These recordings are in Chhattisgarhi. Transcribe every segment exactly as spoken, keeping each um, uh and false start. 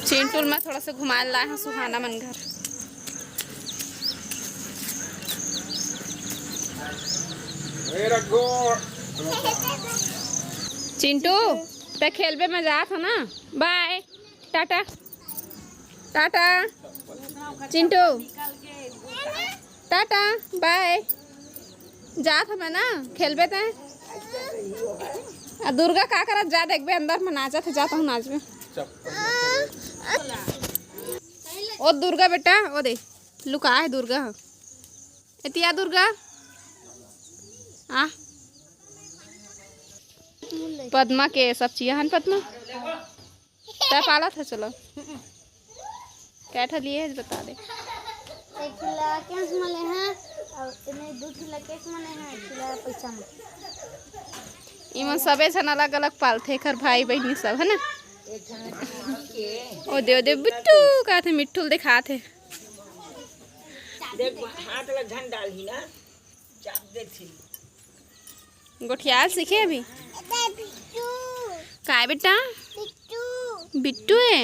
चिंटू ल मैं थोड़ा सा घुमाए लाए हंव सुहाना मन घर। चिंटू, ते खेलबे, मैं जात हंव ना, बाय, टाटा, टाटा, चिंटू, टाटा, बाय। जात हंव मैं ना, खेलबे ते। आ दुर्गा का करत, जा देखबे अंदर में नाचत हे, जात हंव नाचबे। ओ दुर्गा बेटा, ओ दे, लुका हे दुर्गा ह। एतिया दुर्गा। आ। पद्मा के सब चिया हन पद्मा। तै पालत हे, चलो। कै ठा लिए हे, बता दे। एक ठो लकेस मले हैं और इन्हें दो ठो लकेस मले हैं, एक ठो पैसा में। इमन सबे झन अलग-अलग पालथे, एकर भाई बहिनी सब, है ना? ओ दे, ओ दे, बिट्टू, कहथे मिट्ठू ल दिखाथे। देख, हाथ ला झन डालही ना, चाप देथे। गोठियाल सीखे अभी। काय बेटा? बिट्टू। बिट्टू है?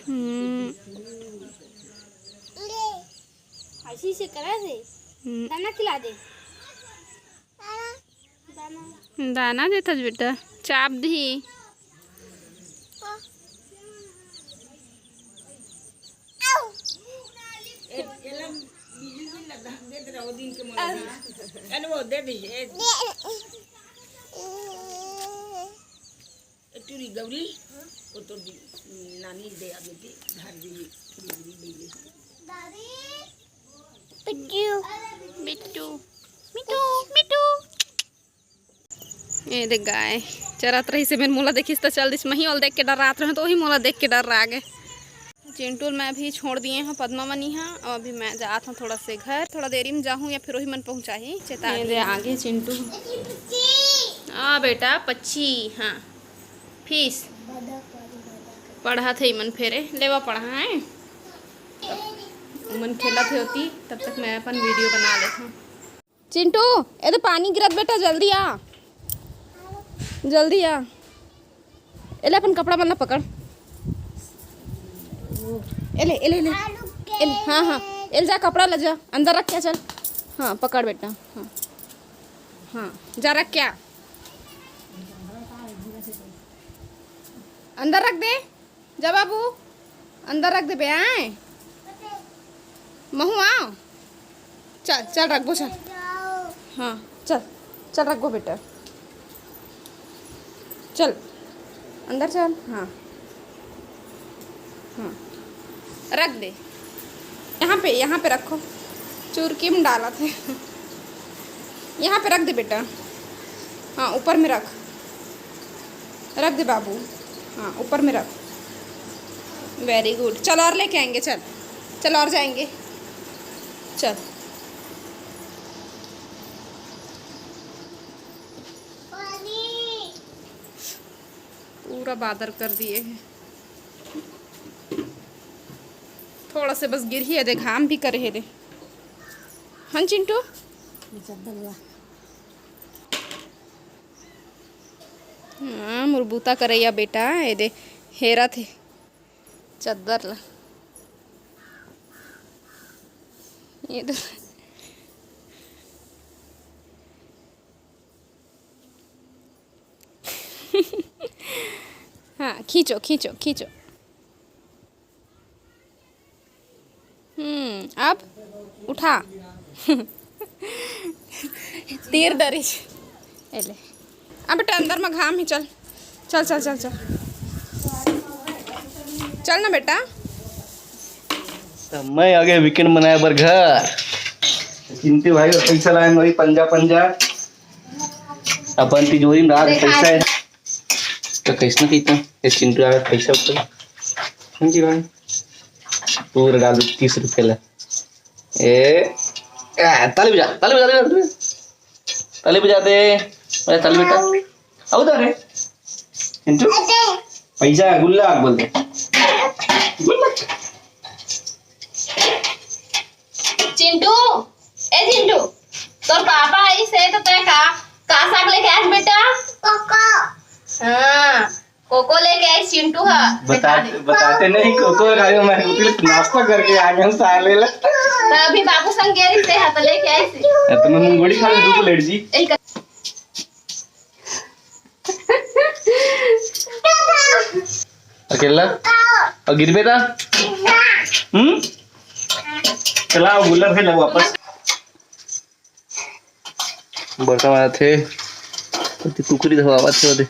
हम्म। ऐसी से करा दे। हम्म। दाना खिला दे। दाना। दाना देथस बेटा, चाप दिही। ए, एला बिजली बिल ला धक देत रहो दिन के मोला दे। अरे वो दे दी, ए। ए, टूरी गौरी, वो तो दी-, नानी दे आ बेटी, धर दी, बिजली बिल। बिट्टू, बिट्टू, मिट्टू, मिट्टू। ए देख गाय चरत रहिस, एमेर मोला देखिस त चल दिस। मही ओला देख के डर्रात रहेंव त ओही मोला देख के डर्रा गे। चिंटू ल मैं अभी छोड़ दिए हंव पद्मा मन इहाँ, अउ अभी मैं जात हंव थोड़ा से घर। थोड़ा देरी में जाहूं या फिर ओही मन पहुंचाही, चेता ए दे। आगे चिंटू। आ बेटा पच्ची, हाँ। फीस। पढ़त हे इमन फेरे, लेवा पढ़ा है। मन खेलत हे ओती, तब तक मैं अपन वीडियो बना लेत हंव। चिंटू, ए दे पानी गिरत बेटा, जल्दी आ, जल्दी आ। एले अपन कपड़ा मन ला पकड़। एले, एले, एले। एले, हाँ, हाँ। एले जा, कपड़ा ला जा, अंदर रख के आ, चल। हाँ, पकड़ बेटा। हाँ, हाँ, जा रख के आ। अंदर रख दे। जा बाबू, अंदर रख देबे, आय। महू आव। चल, चल रखबो, चल। हाँ, चल, चल रखबो बेटा। चल, अंदर चल। हाँ, हाँ, रख दे। यहाँ पे, यहाँ पे रखो। चुरकी में डालत हे। यहाँ पे रख दे बेटा। हाँ, ऊपर में रख। रख दे बाबू। हाँ, ऊपर में रख। Very good। चल और लेके आएंगे, चल। चल और जाएंगे। चल। पूरा बादर कर दिए हे। थोड़ा से बस गिरही हे दे, घाम भी करे हे दे। हन चिंटू? ये चद्दर ला। हाँ, मोर बूता करइया बेटा, ए दे, हेरत हे चद्दर ला। ये तो हाँ, खींचो, खींचो, खींचो। हम्म, अब उठा। तीर दरिस। ए ले। अब बेटा, अंदर में घाम हे, चल। चल, चल, चल, चल। चल ना बेटा। त मैं आगे weekend मनाए बर घर। चिंटू भाई बर पैसा लाए हंव पंजा पंजा। अपन तिजोरी में राख पैसा हे। त कइसने कहिथंव, ए चिंटू भाई पैसा उठा। हाँ जी भाई। पूरा डाल दे तीस रुपया ला। ए, ए, ताली बजा, ताली बजा, ताली बजा। ताली बजा दे। अरे ताली बेटा। अउ दे रे चिंटू, पैसा गुल्ला बोल दे, गुल्ला। चिंटू, ए चिंटू, तोर पापा आइस हे त तैं का, का साग लेके आइस बेटा? कोको। हाँ, कोको लेके आइस चिंटू हा। बता, बताते नहीं, कोको खायो मैं, नाश्ता करके आ गया साले ला। त अभी बाबू संग गे रहिस हे, हाँ, त लेके आइस हे। ए, त मैं मुंगोड़ी खा ले, दू प्लेट जी। एक अकेला? अउ गिरबे त? हम्म? चला, वो गुल्ला फेंक ले वापस। बड़का मारत हे। ओती कुकरी धवावत हे ओदे।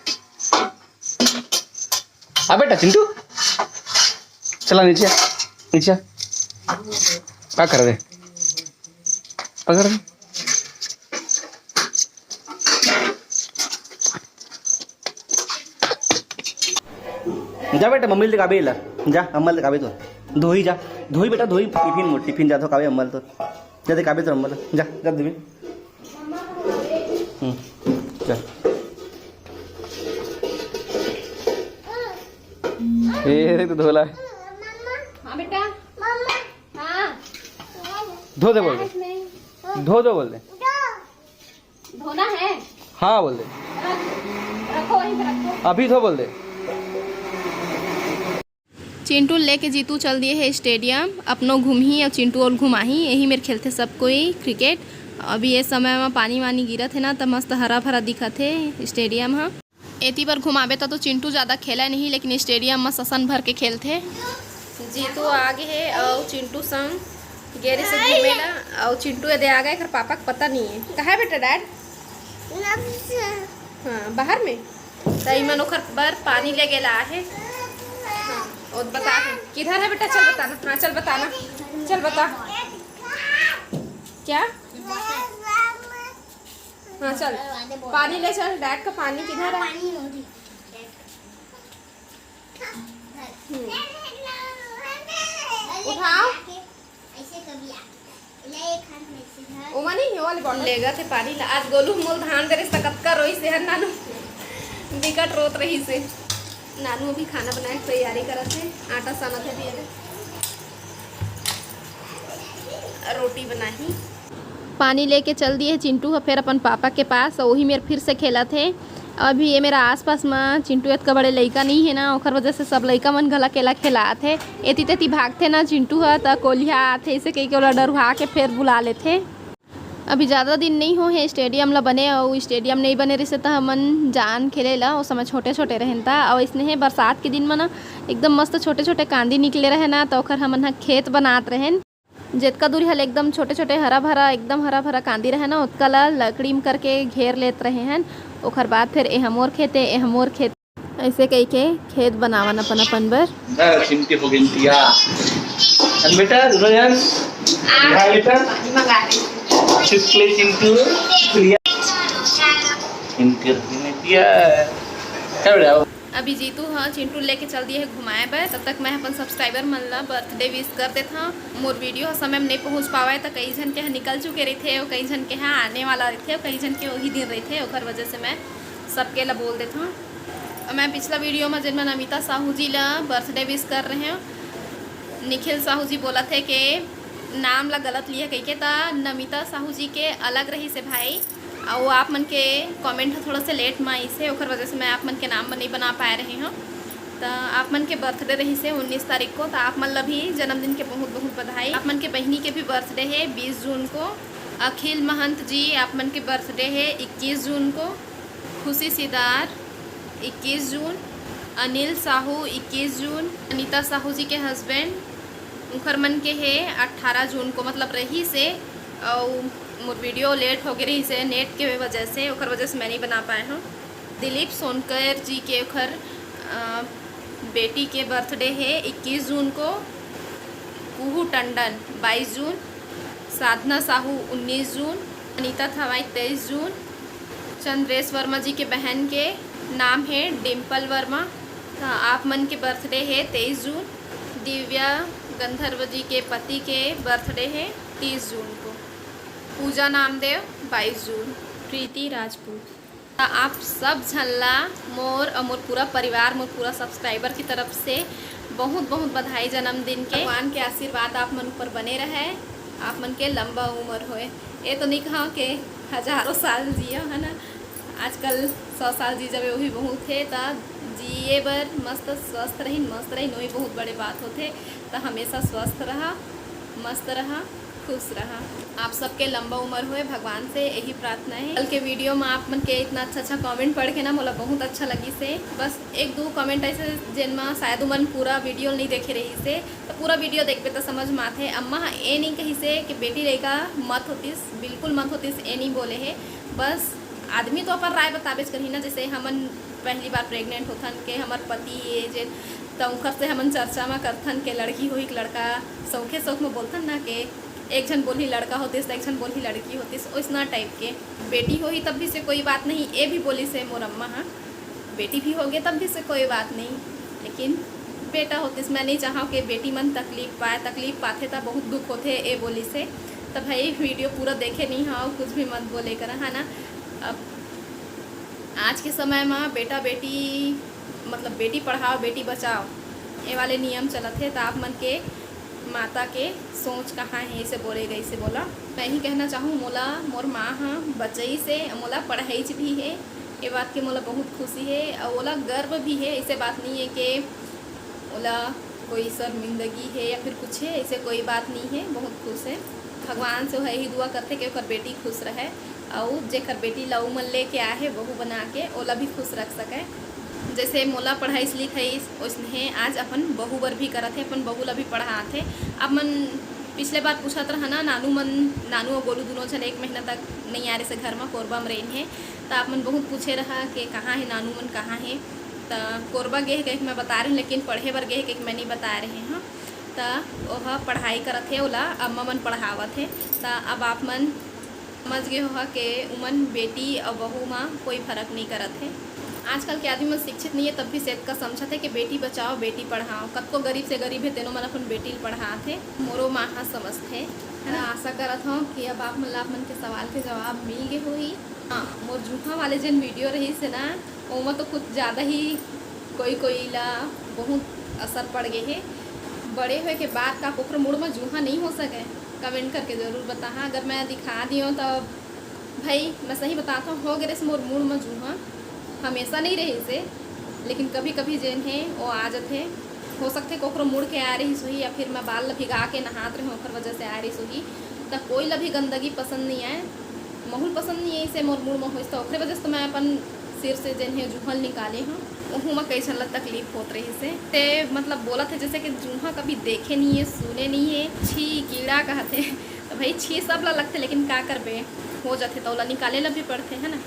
आ बेटा चिंटू। चला नीचे आ, नीचे आ। का कर दे? पकड़ दे। जा बेटा, मम्मी ल देखाबे एला। जा, अम्मा ल देखाबे तो। धोही जा। धोही बेटा, धोही टिफिन मोर, टिफिन जा धोखाबे अम्मा ल तो। जा देखाबे तो अम्मा ल। जा, जा देबे। हम्म, जा। ए, रे तो धोला। हाँ बेटा। हाँ। धो दे बोल दे। धो दो बोल दे। धोना है? हाँ बोल दे। रख-, रखो वहीं पे रखो। अभी धो बोल दे। चिंटू ल लेके जीतू चल दिए हे स्टेडियम, अपनो घूमही अउ चिंटू ल घुमाही। यही मेर खेलथे सब कोई क्रिकेट। अभी ये समय म पानी वानी गिरत हे ना, त मस्त हरा भरा दिखत हे स्टेडियम ह। एती बर घुमाबे त तो चिंटू जादा खेलय नहीं, लेकिन स्टेडियम म ससन भर के खेलथे। जीतू आगे हे अउ चिंटू संग गे रहिस हे घूमे ला, अउ चिंटू एदे आगे, एकर पापा के पता नहीं है। कहाँ है बेटा डैड? हाँ, बाहर में। त इमन ओकर बर पानी ले गेला आहे। हाँ, और बता दे। किधर है बेटा? चल बताना, हाँ, चल बताना, चल बता। क्या? हाँ, चल, पानी ले चल, डैड का पानी किधर है? हम्म। उठाओ। ओमा नहीं, ये वाले बॉटल। लेगथे पानी ला। आज गोलू मोल धान दे रहिस त कतका रोइस हे नानू। बिकट रोत रहिस हे। नानू अभी खाना बनाए के तैयारी करत हे। आटा सानत हे अभी। रोटी बनाही। पानी लेके चल दिए हे चिंटू ह फेर अपन पापा के पास, अउ वही मेर फिर से खेलत हे। अभी ये मेरा आसपास म चिंटू एतका बड़े लइका नहीं है ना, ओखर वजह से सब लइका मन घला केला खेलात हे। एती तेती भागथे ना चिंटू ह, त कोलिहा आथे, इसे कहिके ओला डरुहा के फेर बुला लेथे। अभी ज़्यादा दिन नहीं हो हे स्टेडियम ला बने, अउ स्टेडियम नहीं बने रहिसे त हमन जान खेले ला, ओ समय छोटे छोटे रहेन त। अउ इसने हे बरसात के दिन म ना एकदम मस्त छोटे छोटे कांदी निकले रहे ना, त ओखर हमन ह खेत बनात रहेन। जेतका दूरी हल एकदम छोटे-छोटे हरा-भरा, एकदम हरा-भरा कांदी रहे ना, ओतका ला लकड़ी म करके घेर लेत रहे हन। ओखर बाद फिर एह मोर खेत ए, एह मोर खेत, ऐसे कहिके खेत बनावन अपन-अपन बर। बस, इनके हो गई इंतजार। अन बेटा, दोनों जन, आ, यहाँ बेटा। पानी मंगा रही हूँ। चुटकुले चिंटू, प्रिया। इनके हो गई इंतजार। चल बेटा, आओ। अभी जीतू ह चिंटू लेके चल दिए हे घुमाए बर। तब तक मैं अपन सब्सक्राइबर मन ला बर्थडे विश कर देथव। मोर वीडियो ह समय म नइ पहुँच पावय, त कई झन के ह निकल चुके रहिथे, अउ कई झन के ह आने वाला रहिथे, अउ कई झन के वही दिन रहिथे, ओकर वजह से मैं सबके ला बोल देथव। अउ मैं पिछला वीडियो म जेन मन अमिता साहू जी ला बर्थडे विश कर रहे हो, निखिल साहू जी बोलत हे के नाम ला गलत लिया कहिके, त नमिता साहू जी के अलग रहिस हे भाई। अउ आप मन के कमेंट ह थोड़ा से लेट म आइस हे, ओकर वजह से मैं आप मन के नाम नइ बना पाए रहे हव। त आप मन के बर्थडे रहिस हे उन्नीस तारीख को, त आप मन ला भी जन्मदिन के बहुत बहुत बधाई। आप मन के बहिनी के भी बर्थडे हे बीस जून को, अखिल महंत जी आप मन के बर्थडे हे इक्कीस जून को, खुशी सिदार इक्कीस जून, अनिल साहू इक्कीस जून, अनिता साहू जी के हस्बैंड उखर मन के हे अट्ठारह जून को, मतलब रहिस हे, अउ मोर वीडियो लेट हो गे रहिस हे नेट के वजह से, ओकर वजह से मैं नइ बना पाए हव। दिलीप सोनकर जी के ओखर, अ, बेटी के बर्थडे हे इक्कीस जून को, कुहू टंडन बाईस जून, साधना साहू उन्नीस जून, अनीता थवाई तेईस जून, चंद्रेश वर्मा जी के बहन के नाम हे डिम्पल वर्मा, त आप मन के बर्थडे हे तेईस जून, दिव्या गंधर्व जी के पति के बर्थडे हे तीस जून को, पूजा नामदेव बाईस जून, प्रीति राजपूत। त आप सब झन ला मोर और मोर पूरा परिवार, मोर पूरा सब्सक्राइबर की तरफ से बहुत बहुत बधाई जन्मदिन के। भगवान के आशीर्वाद आप मन ऊपर बने रहे, आप मन के लंबा उम्र होए। ये तो नहीं कहा के हजारों साल जियो, है ना। आजकल सौ साल जी जावे, वही बहुत है। त जिए बर मस्त स्वस्थ रहिन, मस्त रहिन, वही बहुत बड़े बात होथे। त हमेशा स्वस्थ रहा, मस्त रहा, खुश रहा। आप सबके लंबा उम्र होए, भगवान से यही प्रार्थना है। कल के वीडियो में आप मन के इतना अच्छा अच्छा कमेंट पढ़ के ना मोला बहुत अच्छा लगिस हे। बस एक दो कमेंट ऐसे जेन म शायद उमन पूरा वीडियो नहीं देखे रहिस हे, तो पूरा वीडियो देखबे तो समझ में आथे। अम्मा ह ए नहीं कहिस हे कि बेटी लइका मत होतिस, बिल्कुल मत होतिस, ए नहीं बोले हे। बस आदमी तो अपन राय बताबेच करही ना, जैसे हमन पहली बार प्रेग्नेंट होथन के हमर पति ये जे, त उनकर से हमन चर्चा म करथन के लड़की होही कि लड़का, सौखे सौख में बोलथन ना के एक झन बोलही लड़का होतिस त एक झन बोलही लड़की होतिस, ओइसना टाइप के। बेटी होही तब भी से कोई बात नहीं, ए भी बोलिस हे मोर अम्मा ह, बेटी भी होगे तब भी से कोई बात नहीं, लेकिन बेटा होतिस। मैं नहीं चाहव कि बेटी मन तकलीफ पाए, तकलीफ पाथे त बहुत दुख होथे, ए बोलिस हे। त भाई वीडियो पूरा देखे नहीं हव, कुछ भी मत बोले करा, है ना। अब आज के समय म बेटा बेटी, मतलब बेटी पढ़ाओ बेटी बचाओ, ये वाले नियम चलत हे, त आप मन के माता के सोच कहाँ हे, इसे बोले गई से बोला। मैं ही कहना चाहूँ, मोला मोर माँ ह बचई से मोला पढ़ाईच भी हे, ये बात के मोला बहुत खुशी हे और ओला गर्व भी हे। ऐसे बात नहीं है कि ओला कोई शर्मिंदगी है या फिर कुछ है, ऐसे कोई बात नहीं है। बहुत खुश है, भगवान से वह यही दुआ करथे कि ओकर बेटी खुश रहे और जेकर बेटी ला उमन लेके आए है बहू बना के, ओला भी खुश रख सके। जैसे मोला पढ़ाईस लिखाईस ओइसने आज अपन बहू बर भी करत हे, अपन बहू ला भी पढ़ात हे। अब मन पिछले बार पूछत रहा ना, नानू मन, नानू और गोलू दोनों झन एक महीना तक नहीं आ रहे से घर में, कोरबा में रहिन हे। त आप मन बहुत पूछे रहा कि कहाँ हे नानू मन, कहाँ हे। त कोरबा गे हे कहिके मैं बता रहे हूँ, लेकिन पढ़े बर गे हे कहिके मैं नहीं बता रहे हूँ। त ओह पढ़ाई करत हे, ओला अम्मा मन पढ़ावत हे। त अब आप मन समझ गे होहा के उमन बेटी अउ बहू म कोई फरक नहीं करत हे। आजकल के आदमी मन शिक्षित नहीं है, तब भी से एतका समझत हे कि बेटी बचाओ बेटी पढ़ाओ। कतको गरीब से गरीब हे, तेनो मन अपन बेटी ल पढ़ात हे। मोरो माँ ह समझथे, है ना। आशा करत हूँ कि अब आप मन ला आप मन के सवाल के जवाब मिल गे होही। हाँ, मोर जूहा वाले जेन वीडियो रहिस हे ना, ओमा तो कुछ ज़्यादा ही कोई कोई ला बहुत असर पड़ गे हे। बड़े होए के बाद का कोखरो मुड़ म जूहा नहीं हो सके? कमेंट करके ज़रूर बताहा। अगर मैं दिखा दियो तो भाई मैं सही बताता हूँ, हो गे रहिस मोर मुड़ म जूहा, हमेशा नहीं रहिस हे, लेकिन कभी कभी जेन हे वो आ जथे। हो सकथे कोखरो मुड़ के आ रहिस होही या फिर मैं बाल ला भिगा के नहात रहे ओखर वजह से आ रहिस होही। त कोई ला भी गंदगी पसंद नहीं आए, महूँ ल पसंद नहीं है, इसे मोर मुड़ म होइस त ओखरे वजह से तो मैं अपन सिर से जेन हे जूहा ल निकाले हूँ। ओहू म कई झन ला तकलीफ होत रहिस हे। ते मतलब बोलत हे जैसे कि जूहा कभी देखे नहीं है, सुने नहीं है, छी कीड़ा कहत हे। तो भाई छी सब ला लगथे, लेकिन का करबे, हो जाथे त ओला निकाले ला भी पड़थे, है ना।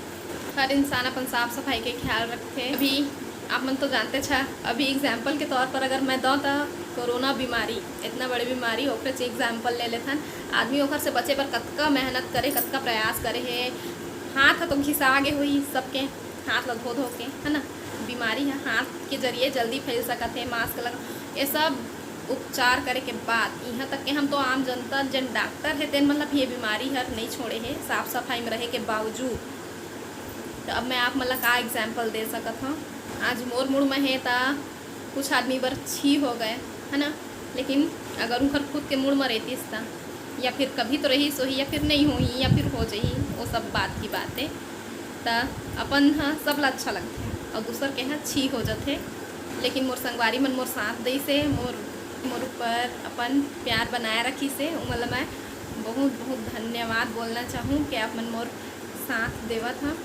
हर इंसान अपन साफ सफाई के ख्याल रखथे। अभी आप मन तो जानते छा, अभी एग्जाम्पल के तौर पर अगर मैं दौं त कोरोना बीमारी, इतना बड़े बीमारी, ओकरे से एग्जाम्पल ले लेथन। आदमी ओकर से बचे बर कतका मेहनत करे, कतका प्रयास करे हे। हाथ ह तो घिसा गे होही सबके, हाथ ला धो धो के, है ना। बीमारी ह हाथ के जरिए जल्दी फैल सकत हे, मास्क लगा, ये सब उपचार करे के बाद, यहाँ तक कि हम तो आम जनता, जेन डॉक्टर हे, तेन मतलब ये बीमारी हर नहीं छोड़े हे, साफ सफाई में रहे के बावजूद। तो अब मैं आप मन ला का एग्जाम्पल दे सकत हूँ, आज मोर मुड़ में हे त कुछ आदमी बर छी हो गए, है ना, लेकिन अगर उनकर खुद के मुड़ में रहतीस त या फिर कभी तो रहिस होही या फिर नहीं होही या फिर हो जाही, वो सब बात की बात है। त अपन ह सबला अच्छा लगथे और दूसर के ह छी हो जाथे। लेकिन मोर संगवारी मन मोर साथ दइस हे, मोर मोर ऊपर अपन प्यार बनाए रखिस हे, उमन ला मैं बहुत बहुत धन्यवाद बोलना चाहूँ कि आप मन मोर साथ देवत ह।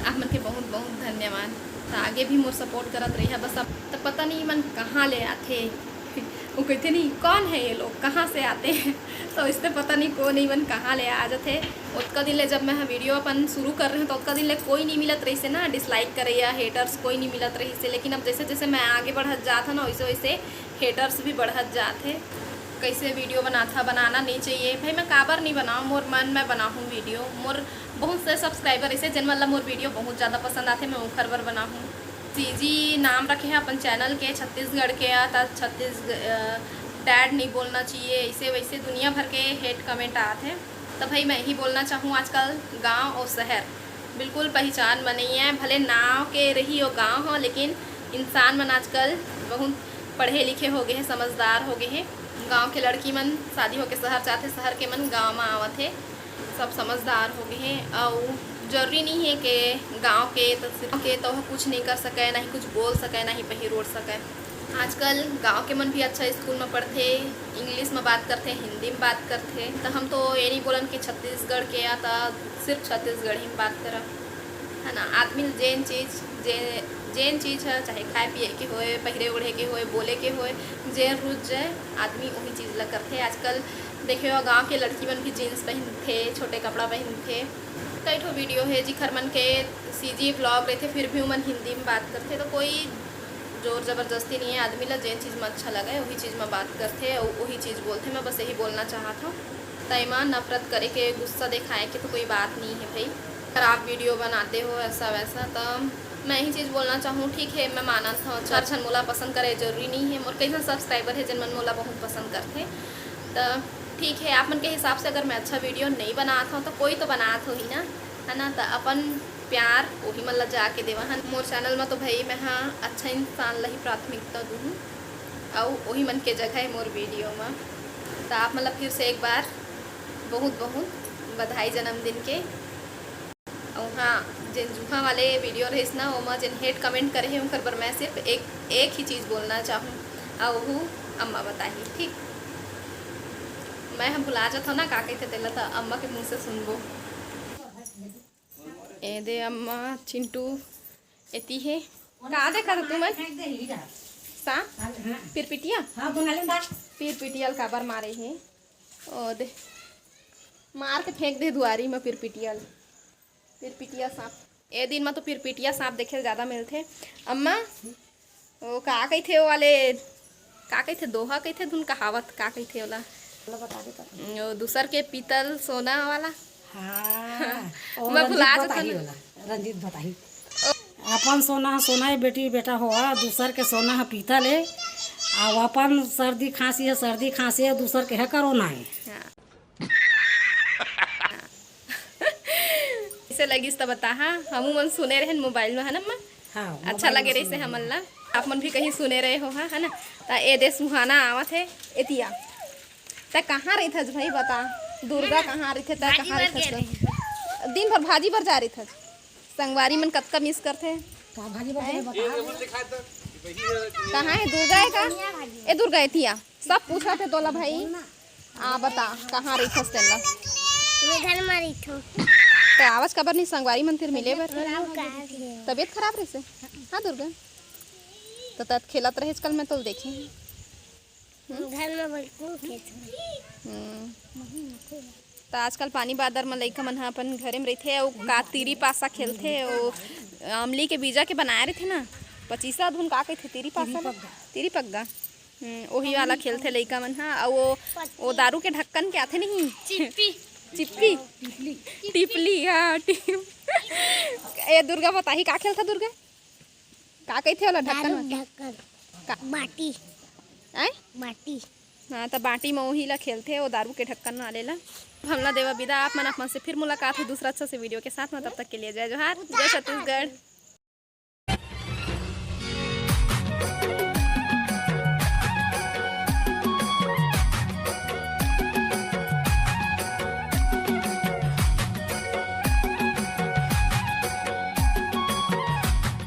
आप मन के बहुत बहुत धन्यवाद। त आगे भी मोर सपोर्ट करत रहिहा। बस अब त पता नहीं मन कहाँ ले आथे, वो कहते नहीं कौन है ये लोग, कहाँ से आते हैं। तो इससे पता नहीं कौन ही मन कहाँ ले आ जाते। ओतका दिन ले जब मैं वीडियो अपन शुरू कर रहे हूँ तो ओतका दिन ले कोई नहीं मिलत रहिस हे ना, डिसलाइक करे या हेटर्स कोई नहीं मिलत रहिस हे। लेकिन अब जैसे जैसे मैं आगे बढ़त जात हूँ ना, वैसे वैसे हेटर्स भी बढ़त जात हे। कैसे वीडियो बनाथा, बनाना नहीं चाहिए भाई, मैं काबर नहीं बनाऊँ, मोर मन मैं बनाहूँ वीडियो। मोर बहुत से सब्सक्राइबर ऐसे जेन मन ला मोर वीडियो बहुत ज़्यादा पसंद आथे, मैं ओखर बर बनाहूँ। जीजी नाम रखे हैं अपन चैनल के, छत्तीसगढ़ के आ, त छत्तीसगढ़, अ, डैड नहीं बोलना चाहिए, ऐसे वैसे दुनिया भर के हेट कमेंट आत हैं। तो भाई मैं ही बोलना चाहूँ, आजकल गांव और शहर बिल्कुल पहचान म नइ हे, भले नाव के रही ओ गाँव ह, लेकिन इंसान मन आजकल बहुत पढ़े लिखे हो गए हे, समझदार हो गए हे। गाँव के लड़की मन शादी होके शहर जाथे, शहर के मन गाँव म आवत हे, सब समझदार हो गए हे। अउ जरूरी नहीं है कि गाँव के तो सिर्फ के तो कुछ नहीं कर सके, ना ही कुछ बोल सके, ना ही पहिर ओढ़ सके। आजकल गाँव के मन भी अच्छा स्कूल में पढ़थे, इंग्लिश में बात करथे, हिंदी में बात करथे। तो हम तो ये नहीं बोलन कि छत्तीसगढ़ के या तो सिर्फ छत्तीसगढ़ी में बात करब, है ना। आदमी ल जेन चीज, जे जेन चीज है, चाहे खाए पिए के होए, पहिरे ओढ़े के होए, बोले के होए, जेन रुच जाए, आदमी वही चीज ला करथे। आजकल देखे हो, गाँव के लड़की मन भी जींस पहनथे, छोटे कपड़ा पहनथे। कई ठो वीडियो है जिखर मन के सीजी ब्लॉग रहथे, फिर भी उमन हिंदी में बात करथे। तो कोई जोर जबरदस्ती नहीं है, आदमी ला जेन चीज में अच्छा लगे वही चीज में बात करथे, अउ वही चीज बोलथे। मैं बस यही बोलना चाहत हूँ। तय में नफरत करे के, गुस्सा दिखाए के तो कोई बात नहीं है भाई। अगर आप वीडियो बनाते हो ऐसा वैसा, तो मैं यही चीज बोलना चाहूँ, ठीक है, मैं मानत हूँ, हर झन मोला पसंद करे जरूरी नहीं है। मोर कई झन सब्सक्राइबर है जिन मन मोला बहुत पसंद करथे, तो ठीक है, आप मन के हिसाब से अगर मैं अच्छा वीडियो नहीं बनात हूँ तो कोई तो बनात होही ना, है ना। तो अपन प्यार वही मन ला जाके देवा, है ना। मोर चैनल में तो भाई मैं हाँ अच्छा इंसान ला ही प्राथमिकता दूँ, अउ वही मन के जगह है मोर वीडियो में। तो आप मन ला फिर से एक बार बहुत बहुत बधाई जन्मदिन के। अउ हाँ, जेन जुहा वाले वीडियो रहिस ना, ओमा जेन हेट कमेंट करे हे, उनकर बर मैं सिर्फ एक, एक ही चीज बोलना चाहूँ, अउ ओहू अम्मा बताही, ठीक? मैं हम भुला जात हूँ ना का कहिथे तेला, त अम्मा के मुंह से सुनबो। ए दे अम्मा, चिंटू एती हे। का देखत हव तुमन? सांप? पिरपिटिया? हाँ, बना ले बात। पिरपिटिया ल काबर मारे हे? ओ दे, मार के फेंक दे दुआरी म पिरपिटिया ल। पिरपिटिया सांप। ए दिन म तो पिरपिटिया सांप देखे ल जादा मिलथे। अम्मा, ओ का कहिथे ओ वाले, का कहिथे, दोहा कहिथे धुन, कहावत का कहिथे ओला? ओला बता दे त। ओ दूसर के पीतल सोना वाला। हाँ, ओ मैं रंजीत भुला जात बताही हूँ। ओला, रंजीत बताही। अपन सोना ह सोना हे बेटी बेटा होवा, दूसर के सोना ह पीतल हे, अउ अपन सर्दी खांसी ह सर्दी खांसी हे, दूसर के ह कोरोना हे। हाँ। कइसे लगिस त बताहा, हमू मन सुने रहेन मोबाइल में, है ना अम्मा? हाँ, अच्छा मोबाइल लगे में रहिस हे सुने हमन ला। आप मन भी कहीं सुने रहे हो, हाँ, है ना? त ए दे सुहाना आवत हे एतिया। त कहाँ रहिथस भाई बता, दुर्गा कहाँ रहिथे, त भाजी कहाँ बर रहिथस? गे रहिथस। दिन भर भाजी बर जा रहिथस। संगवारी मन कतका मिस करथे। का भाजी बर हैं? गे बता। कहाँ हे दुर्गा हे का? ए दुर्गा एतिया। सब पूछत हे तोला भाई। आ बता, कहाँ रहिथस तेला? मैं घर में रहिथों। त आवस काबर नहीं, संगवारी मन तीर मिले बर? तबीयत खराब रहिस हे। हाँ दुर्गा, त तत खेलत रहेस कल, मैं तोला देखे हूँ। घर में बिल्कुल खेलत हूँ। हम्म। त आजकल पानी बादर म लइका मन ह अपन घरे म रहिथे, अउ का तीरी पासा खेलथे, अउ अमली के बीजा के बनाए रहिथे ना, पचीसा धुन का कहिथे, तीरी पासा ना? तीरी पग्गा। तीरी पग्गा। हम्म, ओही वाला खेलथे लइका मन ह। अउ ओ, ओ दारू के ढक्कन के आथे नहीं? चिप्पी। चिप्पी? टिपली। टिपली, हाँ, टिप-, ए दुर्गा बताही, का खेलथा दुर्गा? का कहिथे ओला ढक्कन दारू वाला? ढक्कन। का? बाटी। आय? बाटी। हाँ, त बाटी म ओही ला खेलथे, ओ दारू के ढक्कन वाले ला। हमला देवा बिदा, आप मन, आप मन से फिर मुलाकात होही दूसरा अच्छा से वीडियो के साथ में। तब तक के लिए जय जोहार, जय छत्तीसगढ़।